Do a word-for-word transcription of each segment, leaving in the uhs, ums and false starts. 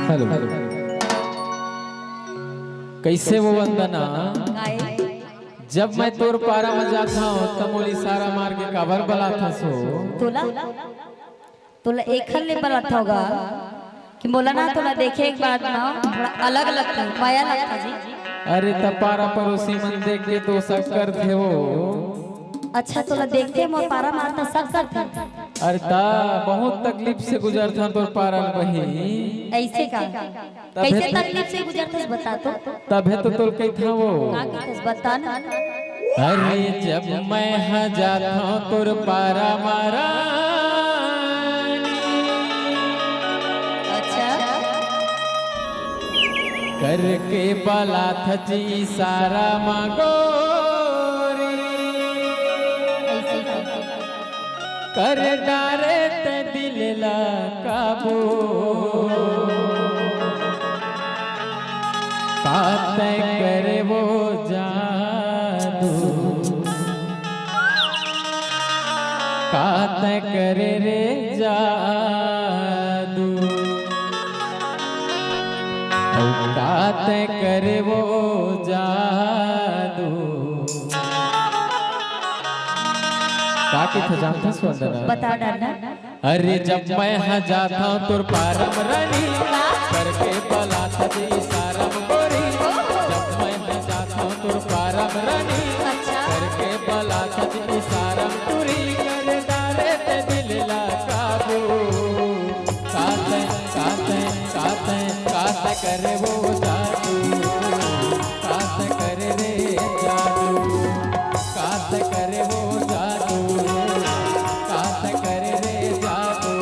Hello. कइसे वो वंदना? काय? जब मैं तोर पारा म जाथंव, त मोला इशारा मार के काबर बलाथस हो? तोला, तोला एखर ले बलाथंव गा कि मोला ना तोला देखे के बाद ना थोड़ा अलग लगथे, मया लगथे जी। अरे त पारा पड़ोसी मन देख के तो शक करथे वो। अच्छा, तोला देखथे मोर पारा मारथा शक करथे? अरे त बहुत तकलीफ से गुजरथंव तोर पारा म बहिनी। अइसे का? तभे कइसे तो तकलीफ से गुजरथस बता तो। तभे तो तोला कहिथंव वो। का कहिथस बता ना। अरे जब मैं ह जाथंव तोर पारा म रानी। अच्छा। करके बलाथस इशारा म गोरी। अइसे का? कर डारे ते दिल ला काबू। का तैं करे वो जादू, का तैं करे रे जादू, अउ का तैं करे वो जादू। का कहिथे जानथस वंदना? बता डालना। अरे जब मैं ह जाथंव तोर पारा म रानी, का? करके बलाथस इशारा म गोरी। ओहो। जब मैं ह जाथंव तोर पारा म रानी, अच्छा। करके बलाथस इशारा म टूरी। कर डारे ते दिल ला काबू। का तैं, का तैं, का तैं, का तैं करे वो जादू। का तैं करे रे जादू। का तैं करे वो जादू, का तैं करे रे जादू।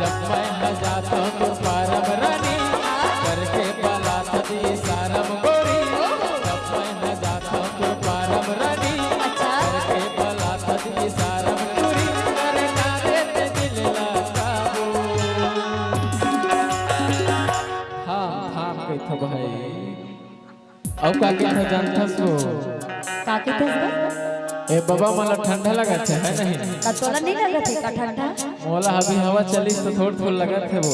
जब मैं ह जाथंव तोर पारा म रानी, करके बलाथस इशारा म गोरी। जब मैं ह जाथंव तोर पारा म रानी, अच्छा। करके बलाथस इशारा म टूरी। कर डारे ते दिल ला काबू। थाम, थाम कहिथंव भाई। अउ का कहिथे जानथस वो? का कहिथे वो? ए बबा, मोला ठंडा लगत हे, है नहीं? त तोला नहीं लगत हे का ठंडा? मोला अभी हवा चलिस त थोड़ थोड़ लगत हे वो।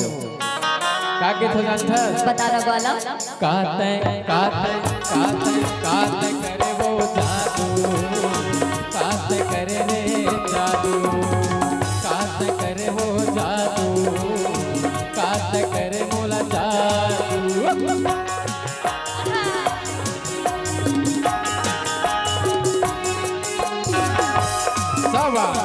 का कहिथे जानथस? बता ना ग्वाला। का तैं, का तैं, का तैं, का तैं करे वो जादू, का तैं करे रे जादू, का तैं करे वो जादू, का तैं करे मोला जादू। शाबाश।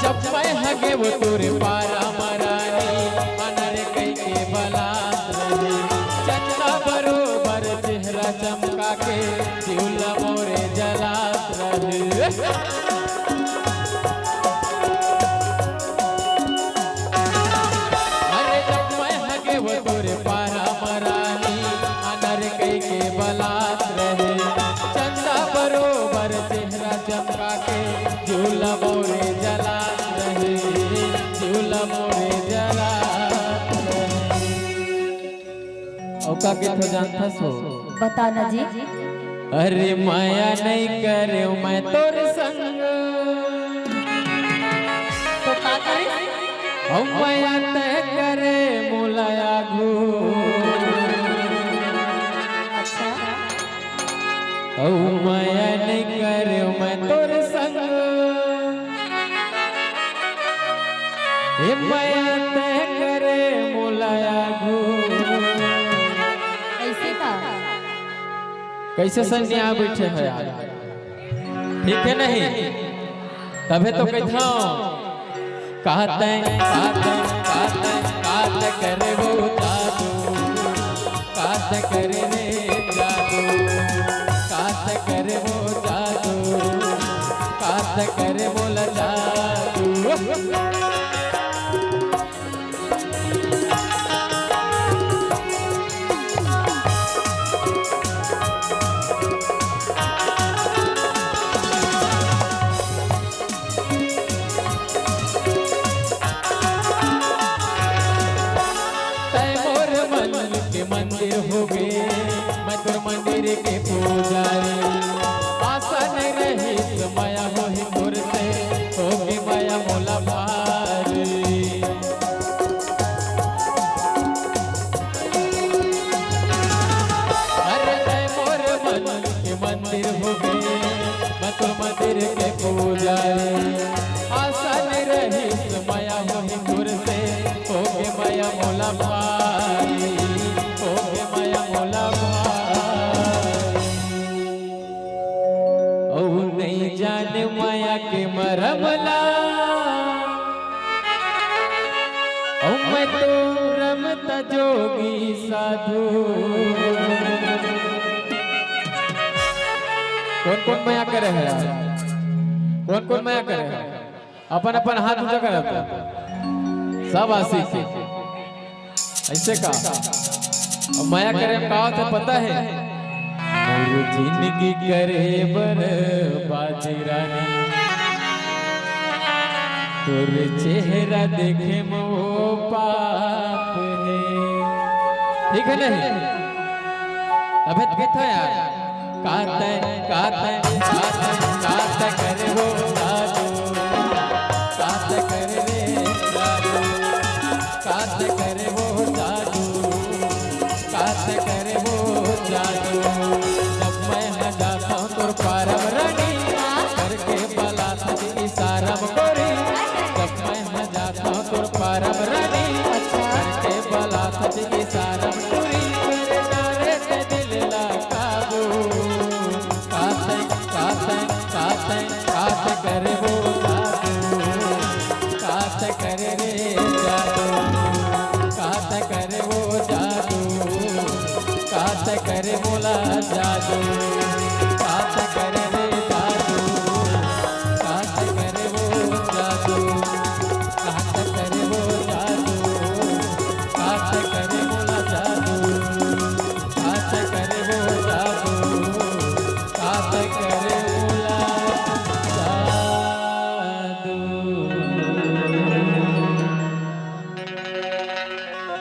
जब मैं हगे वो तोरे पारा म रानी, अनर कई के बलात रहे, चंदा बरोबर चेहरा चमका के, दिल मोरे जलात रहे। अरे जब मैं हगे वो तोरे पारा म रानी, अनर कई के बलात रहे, चंदा बरोबर चेहरा चमका के, दिल मोरे जलात रहे, दिल मोरे जलात रहे। अउ का कहिथे जानथस वो? बता ना जी। अरे मया नहीं करे मैं तोर संग। तो का करे? अउ मया तैं करे मोला आघू। अच्छा। अउ मया नहीं करे मैं तोर संग। ए मया तैं करे मोला आघू। अइसे का? कइसे सन्निया बइठे हो यार? ठीक हे नहीं? तभे तो कहिथंव। का तैं, का तैं, का तैं, का तैं करे वो जादू, का तैं करे रे जादू, का तैं करे वो जादू, का तैं करे मोला जादू। तैं मोर मन के मंदिर होगे, मैं तोर मंदिर के पुजारी। आसन रहिस मया होही तोर से, होगे मया मोला भारी। अरे तैं मोर मन के मंदिर होगे, मैं तोर मंदिर के पुजारी। आसन रहिस मया होही तोर से, होगे मया मोला भारी, होगे मया मोला भारी। अउ नइ जाने मया के मरम ला, अउ मैं तो रमत जोगी साधु। कोन कोन मया करे हे? कोन कोन मया करे हे? अपन अपन हाथ ऊंचा करत हे। सब आशीष। अइसे का? अउ मया करे म का होथे पता हे? मोर जिंदगी करे बर्बाद रानी, तोर चेहरा देखे म ओ पाप हे। ठीक हे नहीं? अबे तो कहता यार, काते, काते, काते, काते करे वो जादू, काते करे रे जादू, काते करे वो जादू, काते करे वो जादू।